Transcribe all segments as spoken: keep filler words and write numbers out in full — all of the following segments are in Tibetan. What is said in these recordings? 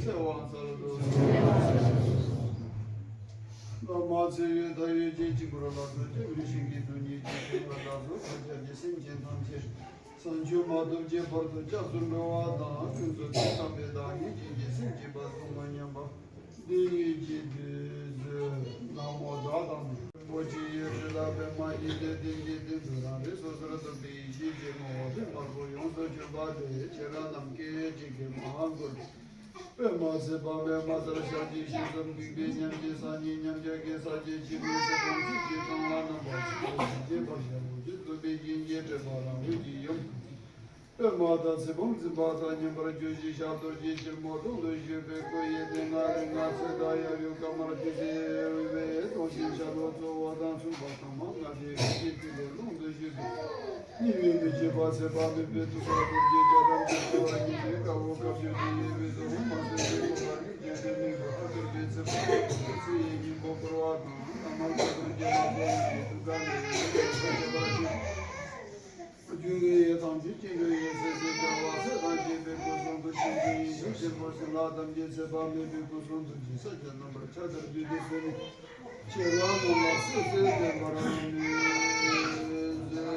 ཚེ་དབང་། བླ་མ་ཚེ་ཡོད་མཐའ་ཡས་སྐྱེ་འཆི་འཁོར་ལ་སོགས་སྐྱེ་བའི་ཞིང་གི་སྡུག་བསྔལ་ཅི་མཆིས་པ་དག་སོགས་ཐམས་ཅད་ཀྱི་སེམས་ཅན་ཐམས་ཅད་བྱང་ཆུབ་མ་ཐོབ་ཀྱི་བར་དུ་སྐྱབས་སུ་འགྲོ་བ་དང་། ཀུན་རྫོབ་ཏུ་བསམ་པའི་བདག་ཉིད་ཀྱི་སེམས་བསྐྱེད་པ་གསུམ་མ་ཉམས་པ་འདི་ཉིད་ཀྱི་དུས་སུ། ན་མོ་དགྲ་དང་། རིན་པོ་ཆེ་ཡི་རི་དྭགས་པདྨ་འོད་ཟེར་ལྡན་གྱི་སྟེང་དུ་རང་རིགས་སོ་སོར་རྟོག་པའི་ཡེ་ཤེས་ཀྱི་ངོ་བོ་དེ་དམར་པོ་ཡོངས་སུ་གྱུར་པ་དེ་ཁྱེད་རང་རྣམས་སྐད་ཅིག་གིས་མ་གུས། པདྨ་ཚེ་དཔག་མེད་མ་གསལ་ཞལ་གྱི་ཞལ་ཙམ་གུས་པས་མཉམ་གྱིས་སངས་རྒྱས་མཉམ་གཞག་གི་ས་བཅད་ཕྱི་མའི་ཚེ་དང་ཚིག་གི་གྲངས་ལ་རྣམ་པ་ཚོ་ཞིག་བརྗེད་པར་བྱ་བོ་ཆོས་རྫོགས་པའི་སྙིང་རྗེ་སྤྲད་པ་རང་འོད་ཀྱི་ཡུམ། པདྨ་དང་ཚེ་དཔག་འཛིན་པ་དང་མཉམ་པར་སྦྱོར་ཞིང་ཞབས་རྡོ་རྗེ་ཕྱིར་མོ་གདོང་དུ་བཞུགས་པའི་སྐུ་ཡི་སྟེང་ང་རེ་ང་ཚེ་དང་ཡབ་ཡུམ་ཀ་མར་ཏི་སེ་འོད་སྦས་སྟོང་ཞིང་ཤར་ལྷོ་གཙོ་བོ་དང་མཚུངས་པ་ཐ་མ་ལྔ་སྡེ་རིགས་ཀྱི་ཐིག་ལེ་ཀློང་དུ་བཞུགས་པའི། ཉེ་བའི་མི་བྱེད་པ་ཚེ་དཔག་མེད་པའི་དུས་སུ་རྡོ་རྗེ་རྒྱ་གྲམ་གྱི་འགྲོ་བ་ཉིད་ཀྱི་དཀའ་བ་སྐབས་བཅུ་དུ་ཡལ་བའི་དུས་སུ་མ་ཟད་པའི་གོ་ལ་རིགས་ཀྱང་དེ་མིན་དུ་ཨ་ཐུར་པའི་ཚེ་དཔག་ཚེ་ཡི་སྙིང་པོ་བསྐོར་བ་དང་། ཐ་མལ་པའི་རྡོ་རྗེ་མ་ཐོབ་ཀྱི་དུས་སྐབས་ནས་ཡོད་པའི་ས་ཆ་པ་ཅིག་རྒྱུ་ཡི་ཡེ་ཐམས་ཅད་ཀྱི་འགྲོ་ཡི་སྲིད་སྲིད་འདྲ་བ་སྲིད་དང་བཅས་པའི་སྐུ་གསུང་ཐུགས་ཆེན་པོའི་ཡེ་ཤེས་ཆེན་པོ་སྲིན་ལག་ཐམས་ཅད་ཚེ་དཔག་མེད་པའི་སྐུ་གསུང་ཐུགས་ཀྱི་ས་བཅད་རྣམ་པར་ཕྱག་བདར་བསྡུས་ཏེ་གསོལ་ནས། ཁྱེད་རང་རྣམས་ལ་སྲིད་རྩེར་བསྟན་པར་མོས་དེ་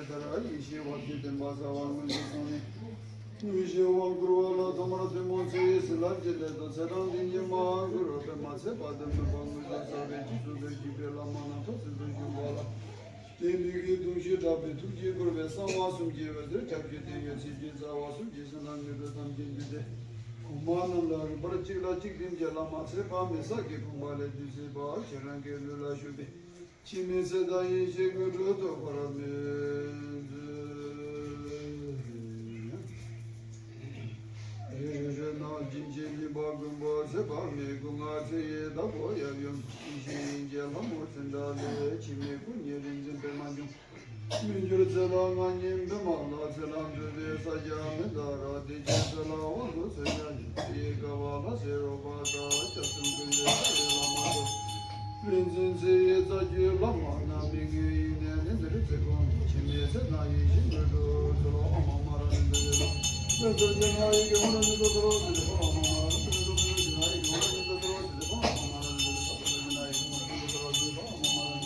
ལྟར་ཡེ་ཤེས་དབང་གིས་བསྟན་པ་གསལ་བར་མངོན་དུ་སོང་ནས། དངོས་གཞི་དབང་བསྐུར་བ་ལ་ཐོག་མར་ཐུན་མོང་ཚུལ་ཡིན་ཟིལ་ལ་གྱིས་བསྟན་ཏོ། ཚེ་རབས་འདི་ཉིད་མ་འགུར་བར་པདྨ་ཚེ་དཔག་ཏུ་མེད་པ་མངོན་སུམ་གསལ་བའི་རྗེས་སུ་འགྲོ་བགྱིས་པའི་བླ་མ་རྣམས་ཐོབ་ཚུལ་དུ་བཞུགས་པ་ལ། དེ་མིག་གི་གདུང་ཤུགས་དྲག་པོས་ཐུགས་རྗེས་བསྐུལ་བས་གསང་བ་གསུམ་གྱི་འོད་ཟེར་ཁྱབ་བརྗོད་དེ་ཡོད་ཚད་ཀྱི་རྩ་བ་གསུམ་གྱི་ཤིང་རྟ་མྱུར་དུ་ཐམས་ཅད་འདུས་ཏེ། གོང་མ་རྣམས་ལ་རིམ་པར་གཅིག་ལ་གཅིག་བསྟིམ་གྱིས་བླ་མ་ཚེ་དཔག་མེད་ས་གི་དགོངས་པ་ལས་བདུད་རྩིའི་བ་ཁྱེད་རང་གི་ལུས་ལ་ཞུགས་པས། འཆི་མེད་ཚེ་དང་ཡེ་ཤེས་ཀྱི་སྒྲོ་འདོགས་པར་མི་འཛིན། རེ་རེ་རེ་ནང་སྦྱིན་བྱེད་སྦྱིན་པ་མགོན་པོ་ཚེ་དཔག་མེད་སྐུ་ལྔ་ཚེ་ཡི་བདག་པོ་ཡབ་ཡུམ་ཡེ་ཤེས་དབྱིངས་ཀྱི་ལྷ་མོ་ཚེ་འདྲ་ལས། འཆི་མེད་སྐུ་གཉིས་རིག་འཛིན་པདྨ་འབྱུང་། མི་འགྱུར་ཚེ་ལ་མངའ་བརྙེས་པདྨ་ལ་ཚེ་ལ་འདུད་པའི་ས་སྐྱ་མི་འདའ་ར། བདེ་ཆེན་ཚེ་ལ་དབང་དུ་ཚེ་སྐྱ་ཉིད་ཚེ་ཡི་དགའ་བ་ལྷ་སྲས་རོལ་པ་དང་། སྐྱབས་གསུམ་ཀུན་འདུས་རྩ་བའི་བླ་མ་དང་། རིག་འཛིན་ཚེ་ཡི་རྩ་བརྒྱུད་བླ་མ་རྣམས། མི་མངོན་དབྱིངས་ནས་ནི་འདིར་བརྩེ་དགོངས། འཆི་མེད་ཚེ་དང་ཡེ་ཤེས་མྱུར་དུ་སྩོལ། ཨོཾ་ཨ་མ་ར་ཧ་ནི་འདི་ཡི་ལ། ཏན་ཏན་ཏན་ན་ཡི་གེ་ཧོ་ར་ནི་ཏོ་ཏོ་རོ་སི་ཏེ་ཧོ། ཨོཾ་ཨ་མ་ར་ཧ་ནི་ཏོ་ཏོ་རོ་སི་ཏེ་ཧོ། ཨོཾ་ཨ་མ་ར་ཧ་ནི་ཏོ་ཏོ་རོ་སི་ཏེ་ཧོ། ཨོཾ་ཨ་མ་ར་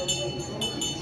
ཧ་ནི་ཏོ་ཏོ་རོ་སི་ཏེ་ཧོ།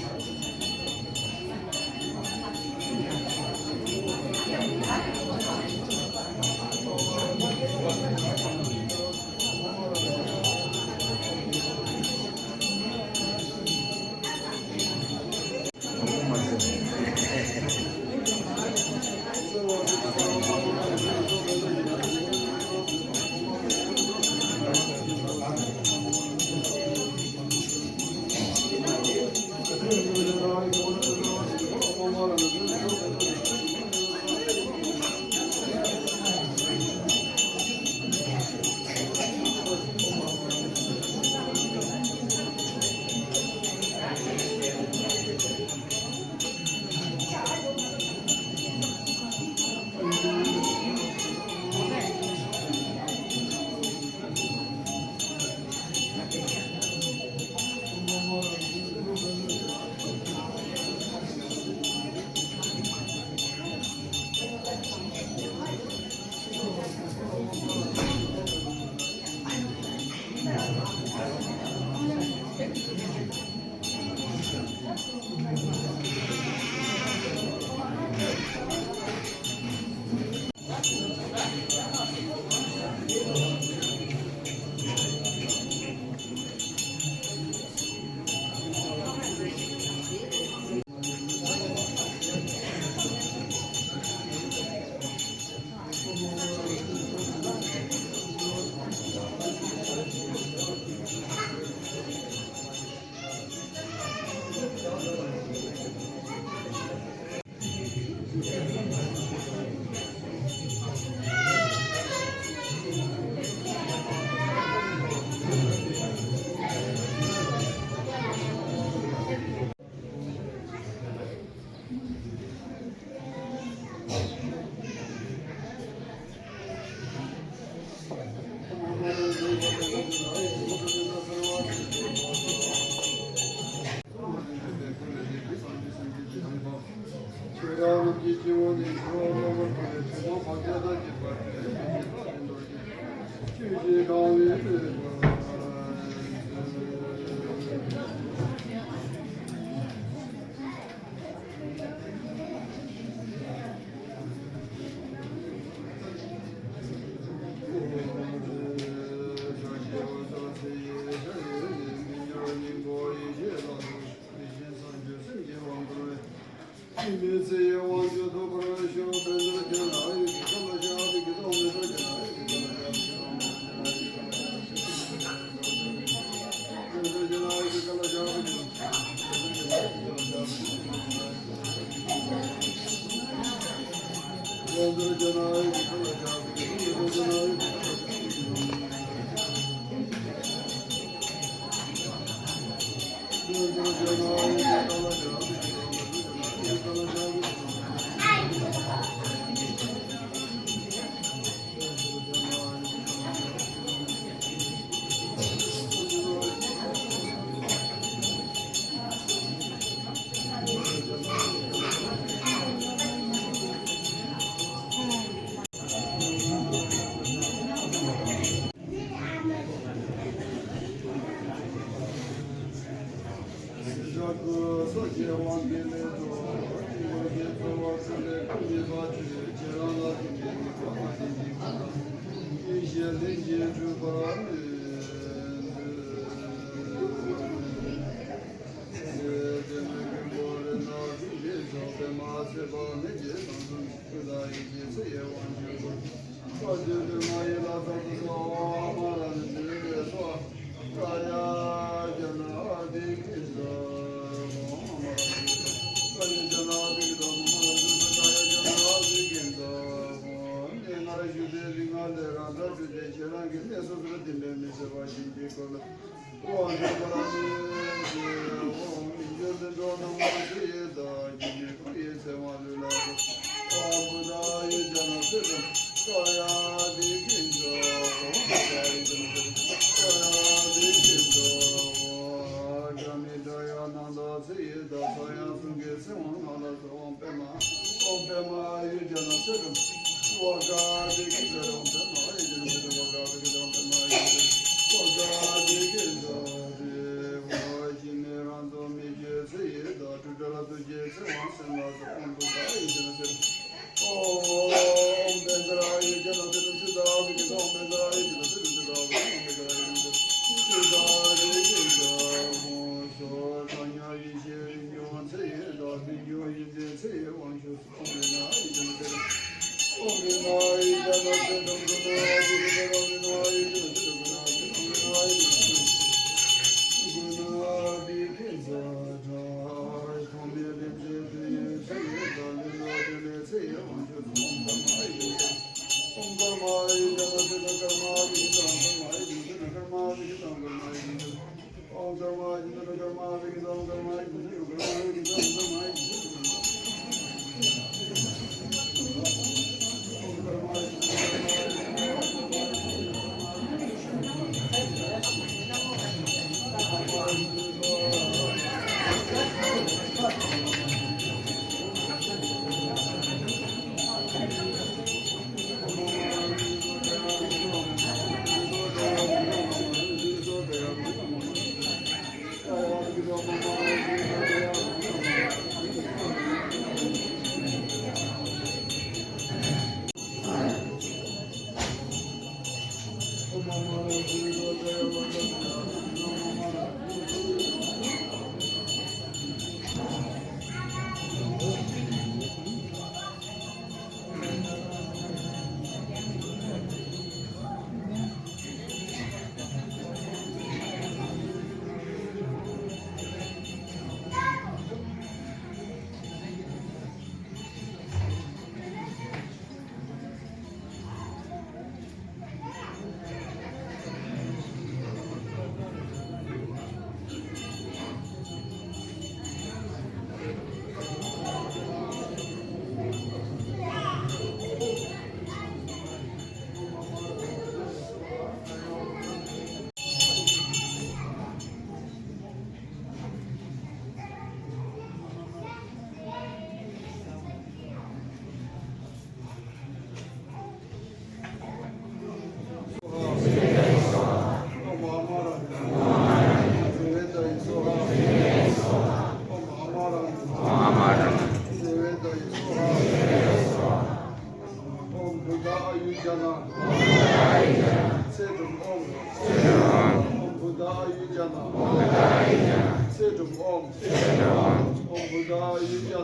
ཚེ་སྒྲུབ་ཨོཾ། ཨོཾ་བུདྡྷ་ཨཱ་ཡུ་ཛ་ན།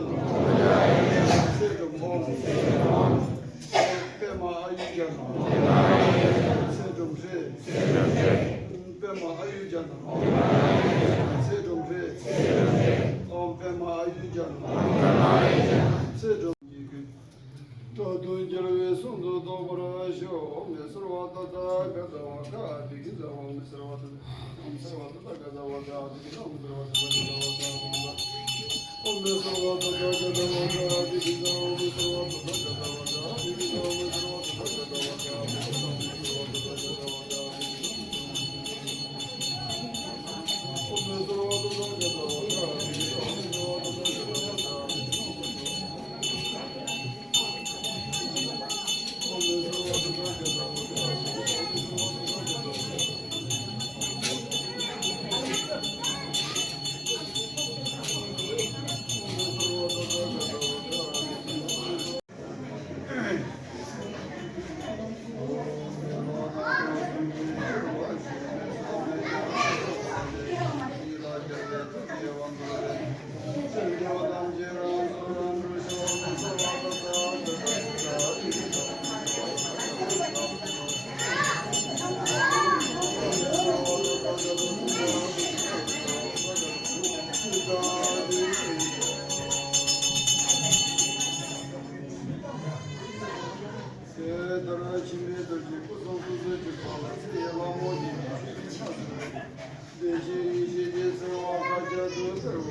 ཚེ་སྒྲུབ་ཨོཾ། ཨོཾ་པདྨ་ཨཱ་ཡུ་ཛ་ན། ཚེ་སྒྲུབ་ཧྲཱིཿ། པདྨ་ཨཱ་ཡུ་ཛ་ན། ཚེ་སྒྲུབ་ཧྲཱིཿ། ཨོཾ་པདྨ་ཨཱ་ཡུ་ཛ་ན། ཚེ་སྒྲུབ། ད་དུང་རྒྱལ་བའི་གསུང་དུ་རྟོགས་པར་ཤོག། ཨོཾ་སརྦ་ཏ་ཐཱ་ག་ཏ་བ་ཀ་ཨ་ཏི་ཀི་ཛ། ཨོཾ་སརྦ་ཏ་ཐཱ། ཨོཾ་སརྦ་ཏ་ཐཱ་ག་ཏ་བ་ཀ་ཨ་ཏི་ཀི་ཛ། ཨོཾ་སརྦ་ཏ་ཐཱ་ག་ཏ་བ་ཀ་ཨ་ཏི་ཀི་ཛ། ཨོཾ་སརྦ་ཏ་ཐཱ་ག་ཏ་བ་ཀ་ཨ་ཏི་ཀི་ཛ། ཨོཾ་སརྦ་ཏ་ཐཱ་ག་ཏ་བ་ཀ་ཨ་ཏི་ཀི་ཛ། ཨོཾ་སརྦ་ཏ་ཐཱ་ག་ཏ་བ་ཀ་ཨ་ཏི་ཀི་ཛ། ཨོཾ་སརྦ་ཏ་ཐཱ་ག་ཏ་བ་ཀ་ཨ་ཏི་ཀི་ཛ། ཨོཾ་སརྦ་ཏ་ཐཱ་ག་ཏ་བ་ཀ་ཨ་ཏི་ཀི་ཛ། ཨོཾ་སརྦ་ཏ་ཐཱ་ག་ཏ་བ་ཀ་ཨ་ཏི་ཀི་ཛ། དེ་ལྟར་ཕྱིན་པའི་རྡོ་རྗེ་སྐུ་གསུང་ཐུགས་སུ་གྱུར་པ་ལ་ཚེ་ཡི་ལྷ་མོ་ཡིན་པའི་ཕྱག་འཚལ་ལོ། བདེ་གཤེགས་ཡེ་ཤེས་ཀྱི་སེར་བ་བཀའ་རྒྱ་ཏུ་སེར་བ།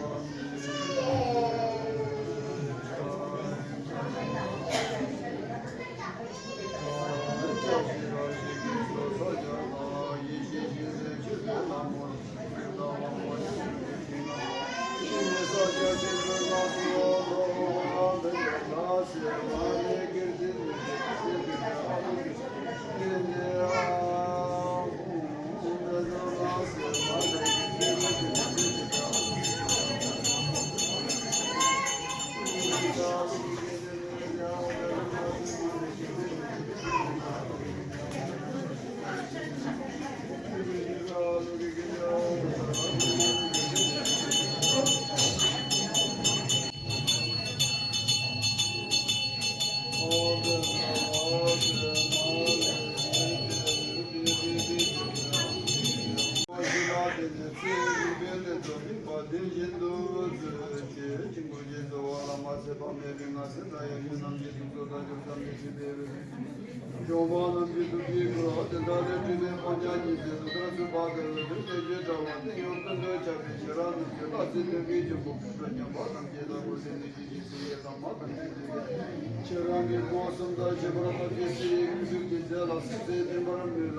ཁྱེད་རང་གི་སྒོ་གསུམ་དང་ཁྱད་པར་དག་གི་ཚེ་ཡི་ཀུན་གྱི་ཚེ་ལ་སྲིད་རྩེ་བརྟན་པར་མོས་ལ།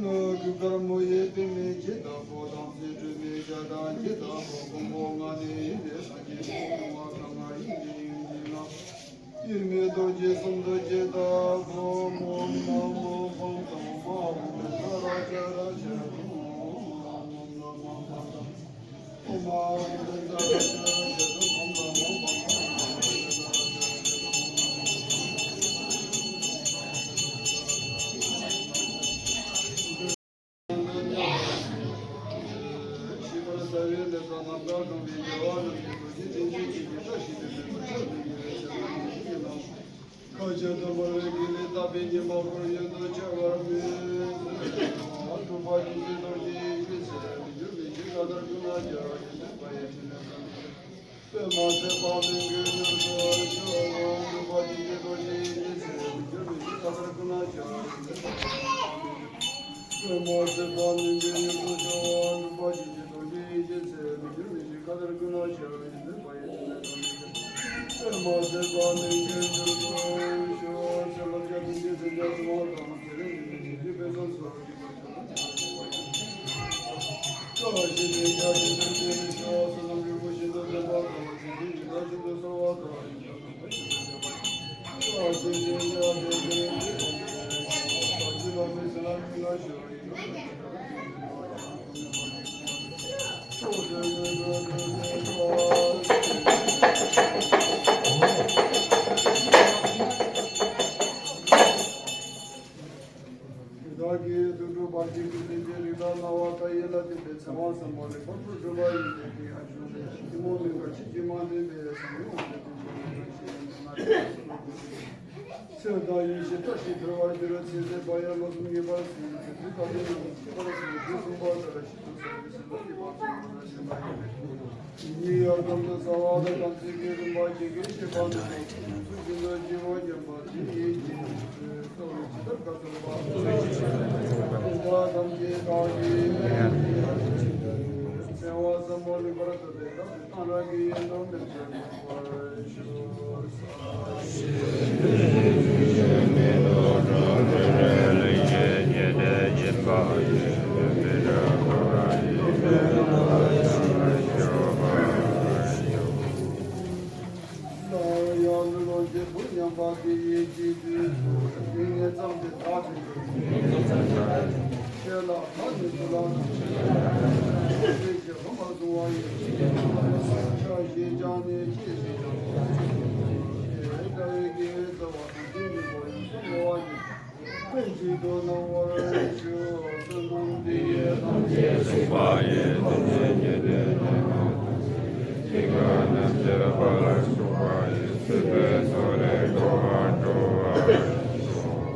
གུར་དཀར་མོ་ཡི་པདྨའི་འཇིགས་སྟོབས་པོ། དམ་ཚིག་སྒྲོལ་མའི་ཞལ་དང་འཇིགས་སྟོབས་པོ། མགོན་པོ་ལྔ་ནི་ཡི་དེ་སངས་རྒྱས་ཀྱི་སྐུ་མ་གང་ང་ཡིན་ཏེ་ཡིན་གྱི་ལ། དབྱེར་མེད་རྡོ་རྗེ་གསུམ་དུ་འཇིགས་སྟོབས་པོ། མོ་ན་མོ་བམ་དང་མ་བུ་ན་ར་ཅ་ར་ཅ་དང་། རྩ་བའི་ལས་དང་རྣམ་གྲངས་སྒང་གི་རྒྱལ་བ་རྣམས་ཀྱི་ཐུགས་རྗེ་དེ་ཉིད་ཀྱི་བཀྲ་ཤིས་པའི་མེ་ཏོག་ཆར་དུ་ཉེ་བའི་ཚེ་རབས་ཀྱི་ཉིན་ལ། ཁ་ཆེ་དུ་འབར་བའི་དགེ་ལེགས་བཏབ་པའི་ཉི་མ་ཁོར་ཡུན་དུ་འཆར་བར་མི་འཛིན། སྒྲུབ་པ་ཉིད་ཀྱི་རྡོ་རྗེ་ཡིད་ཀྱི་ཚེ་མི་འགྱུར་མི་འཇིག་ཀ་དག་ཀུན་ལ་སྦྱར་བ་ཡིན་ཏེ། པདྨ་ཚེ་དཔག་མེད་མགོན་གྱུར་ཏུ་ཤོག་སྒྲུབ་པ་ཉིད་ཀྱི་རྡོ་རྗེ་ཡིད་ཀྱི་ཚེ་མི་འགྱུར་མི་འཇིག་ཀ་དག་ཀུན་ལ་སྦྱར་བ་ཡིན་ཏེ། པདྨ་ཚེ་དཔག་མེད་མགོན་གྱུར་ཏུ་ཤོག་སྒྲུབ་པ་ཉིད་ཀྱི་རྡོ་རྗེ་ཡིད་ཀྱི་ཚེ་མི་འགྱུར་མི་འཇིག་ཀ་དག་ཀུན་ལ་སྦྱར་བ་ཡིན་ཏེ། པདྨ་ཚེ་དཔག་མེད་མགོན་གྱུར་ཏུ་ཤོག་ཚེ་ལོ་བརྒྱ་བདུན་ཅུ་ཟིན་པའི་གསང་བ་དང་། དེ་དག་གིས་དུད་འགྲོ་བར་ཆད་ཀྱི་སེམས་ཅན་རིགས་དང་རྣ་བ་དང་ཡིད་ལ་ཐིམ་པའི་ཚེ་དབང་བསམ་པ་ལེགས་པར་སྒྲུབ་པ་ཡིན་ཏེ། དེ་ཡང་གཞུང་ལས་ཕྱི་མོ་མིན་པར་ཕྱིན་ཅི་མ་ལོན་པའི་བསམ་ཡུལ་འོང་བའི་དོན་ཅན་ཞེས་ཡོན་ཏན་ལྔ་སྟེ། ཚེ་དང་ཡེ་ཤེས་བཀྲ་ཤིས་འཕེལ་བར་འགྱུར། ཚེ་ཟད་པ་ཡང་ལོ་གསུམ་ངེས་པར་ཟིན། ཚེ་ཚུལ་དང་ལྡན་རྣམས་ཤེས་པར་གྱུར། དུས་གསུམ་པ་ལྟར་ཤིན་ཏུ་གསལ་བའི་སེམས་དང་ཡིད་པ་ཚིམ་པ་དང་བྱོན་པ་ཡིན། ཉིད་ཡང་དམ་དུ་བསགས་པ་དང་དམ་ཚིག་གི་རིམ་པ་ཇི་སྐད་བཤད་པ་ནང་བཞིན་དུ་སྦྱིན་པ་ཇི་བོ་བསྙེན་པ་དེ་ཡིན་གྱི་རྩོལ་ཇི་ལྟར་དཀའ་ཚུགས་པ། དེ་དག་ཐམས་ཅད་བདག་གིས་བཙལ་བ་ཙམ་མོ་ལེགས་པར་ཐོས་པའི་བདག་གཏང་རག་གི་ཡོན་དུ་མེད་པར་ཞུ། ཡང་ལུས་ལོངས་སྤྱོད་བུ་མཉམ་པ་དེ་ཡིས་ཀྱི་དུས་སུ་སྡུག་བསྔལ་ཙམ་དེ་དག་ཅིང་། ཆོས་ལ་ཕར་ནུས་སུ་ལགས་ན། ཆོས་ཀྱི་ལྷུན་པ་བཟུང་བ་ཡི། ཕྱག་བཞེས་ཀྱང་ནི་ཅི་ཞིག་དང་། ཞེས་བཀྲ་བའི་དགེ་བའི་རྩ་བ་དང་ལྡན་པའི་སྒོ་ཡོངས་སུ་བསྔོ་བ་ཡིས། ལྷན་ཅིག་ཏུ་གནང་བར་ཞུ། བསོད་ནམས་འདི་ཡིས་ཐམས་ཅད་གཟིགས་པ་ཡི། ཐམས་ཅད་ཀྱི་དོན་དུ་ནི་འཇིགས་པ་རྣམས་ཀྱི་རྦ་རླབས་འཁྲུགས་པ་ཡི། སྲིད་པའི་མཚོ་ལས་འགྲོ་བ་སྒྲོལ་བར་ཤོག་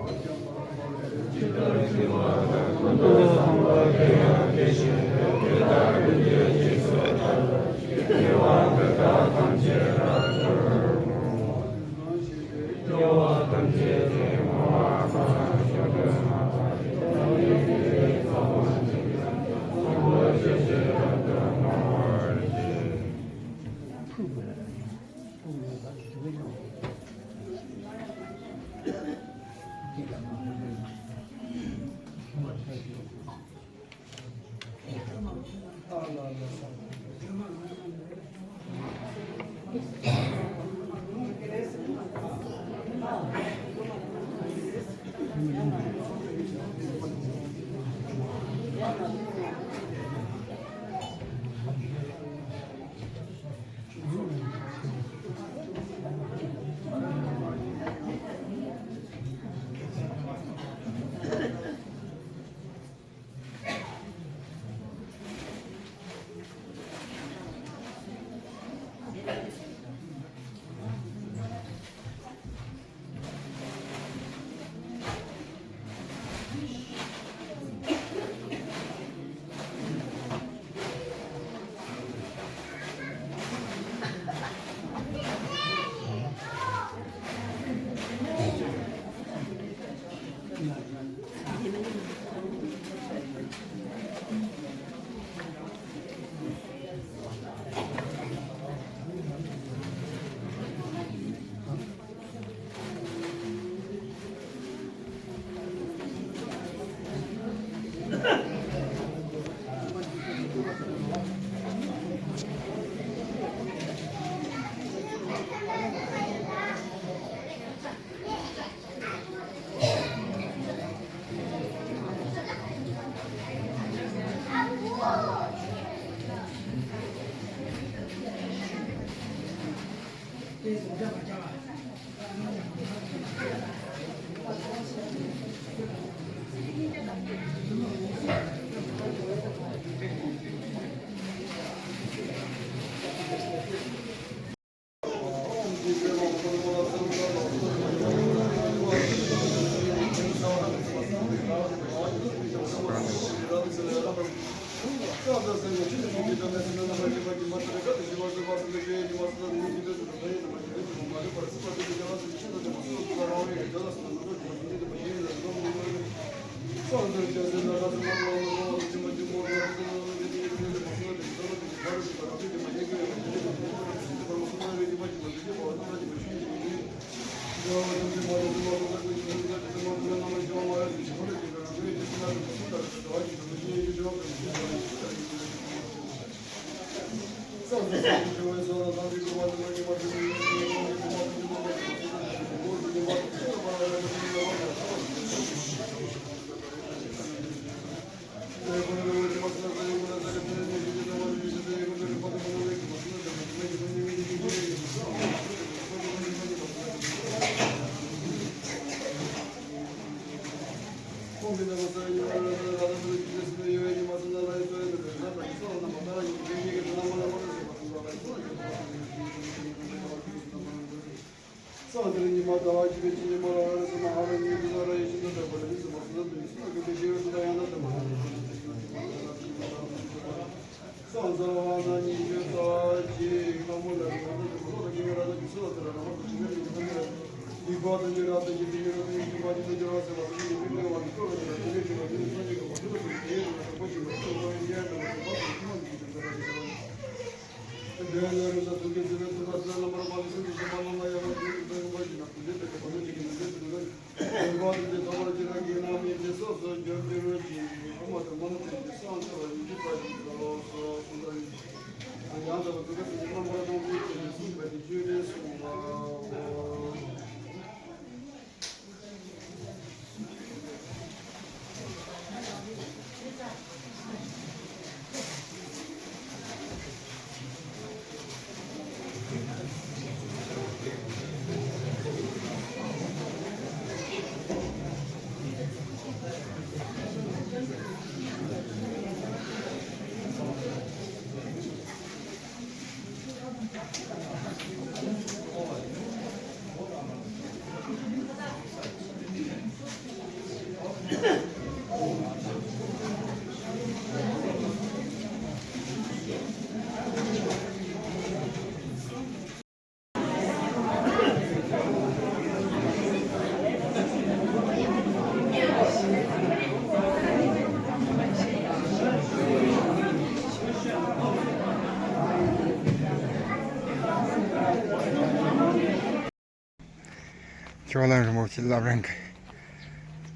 ཁྱེད་རང་རིན་པོ་ཆེ་བླ་བྲང་གི་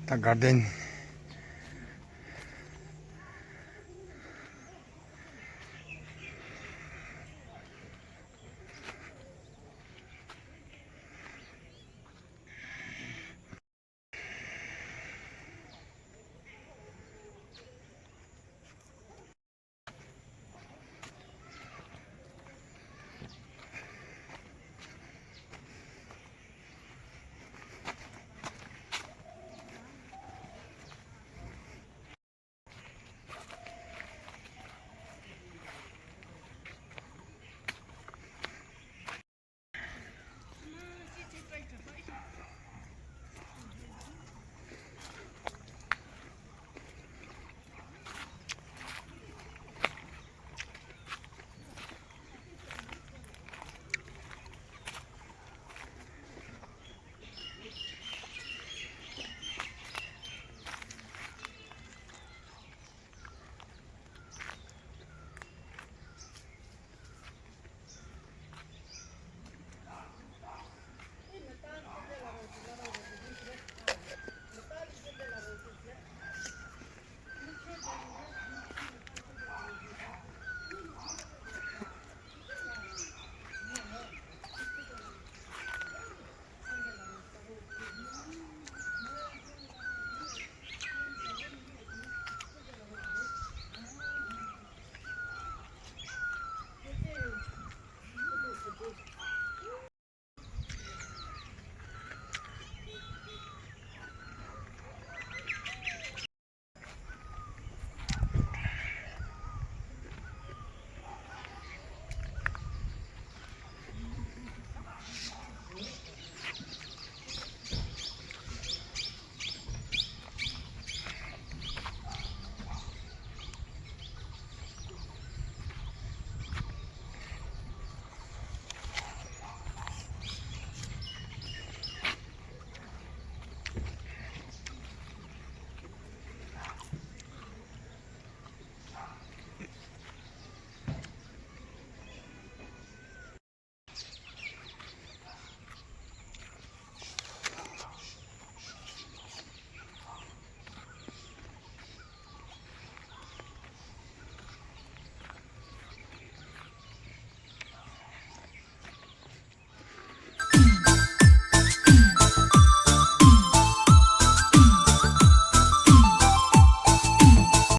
ད་དགའ་ལྡན་